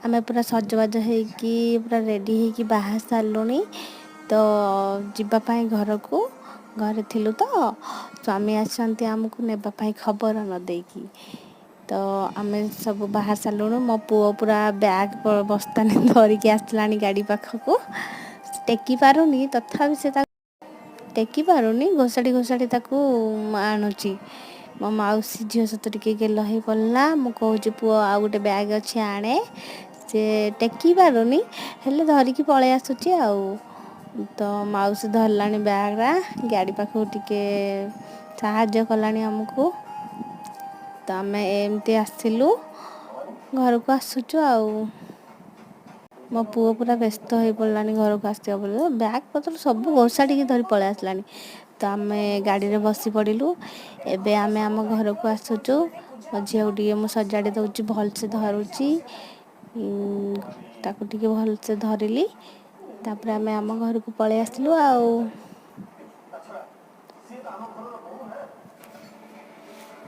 ଆମେ ପୁରା ସଜବାଜ ହେଇକି, ପୁରା ରେଡ଼ି ହେଇକି ବାହାରି ସାରିଲୁଣି ତ ଯିବା ପାଇଁ ଘରକୁ। ଘରେ ଥିଲୁ ତ, ସ୍ୱାମୀ ଆସିଛନ୍ତି ଆମକୁ ନେବା ପାଇଁ ଖବର ନ ଦେଇକି। ତ ଆମେ ସବୁ ବାହାରି ସାରିଲୁଣୁ। ମୋ ପୁଅ ପୁରା ବ୍ୟାଗ୍ ବସ୍ତାନି ଧରିକି ଆସିଲାଣି ଗାଡ଼ି ପାଖକୁ। ଟେକି ପାରୁନି, ତଥାପି ସେ ତାକୁ ଟେକି ପାରୁନି, ଘୋଷାଡ଼ି ଘୋଷାଡ଼ି ତାକୁ ଆଣୁଛି। ମୋ ମାଉସୀ ଝିଅ ସହିତ ଟିକେ ଗେଲ ହେଇ ପଡ଼ିଲା। ମୁଁ କହୁଛି, ପୁଅ, ଆଉ ଗୋଟେ ବ୍ୟାଗ୍ ଅଛି, ଆଣେ। ସେ ଟେକି ପାରୁନି, ହେଲେ ଧରିକି ପଳେଇ ଆସୁଛି। ଆଉ ତ ମାଉସୀ ଧରିଲାଣି ବ୍ୟାଗ୍ଟା, ଗାଡ଼ି ପାଖକୁ ଟିକେ ସାହାଯ୍ୟ କଲାଣି ଆମକୁ। ତ ଆମେ ଏମିତି ଆସିଲୁ, ଘରକୁ ଆସୁଛୁ। ଆଉ ମୋ ପୁଅ ପୁରା ବ୍ୟସ୍ତ ହେଇ ପଡ଼ିଲାଣି ଘରକୁ ଆସିବ ବୋଲି। ବ୍ୟାଗ୍ ପତ୍ର ସବୁ ଘୋଷାଡ଼ିକି ଧରି ପଳେଇ ଆସିଲାଣି। ତ ଆମେ ଗାଡ଼ିରେ ବସି ପଡ଼ିଲୁ। ଏବେ ଆମେ ଆମ ଘରକୁ ଆସୁଛୁ। ମୋ ଝିଅକୁ ଟିକେ ମୁଁ ସଜାଡ଼ି ଦେଉଛି, ଭଲସେ ଧରୁଛି ତାକୁ, ଟିକେ ଭଲସେ ଧରିଲି। ତାପରେ ଆମେ ଆମ ଘରକୁ ପଳେଇ ଆସିଲୁ। ଆଉ ସିଏ ତ ଆମ ଘରର ବୋହୂ।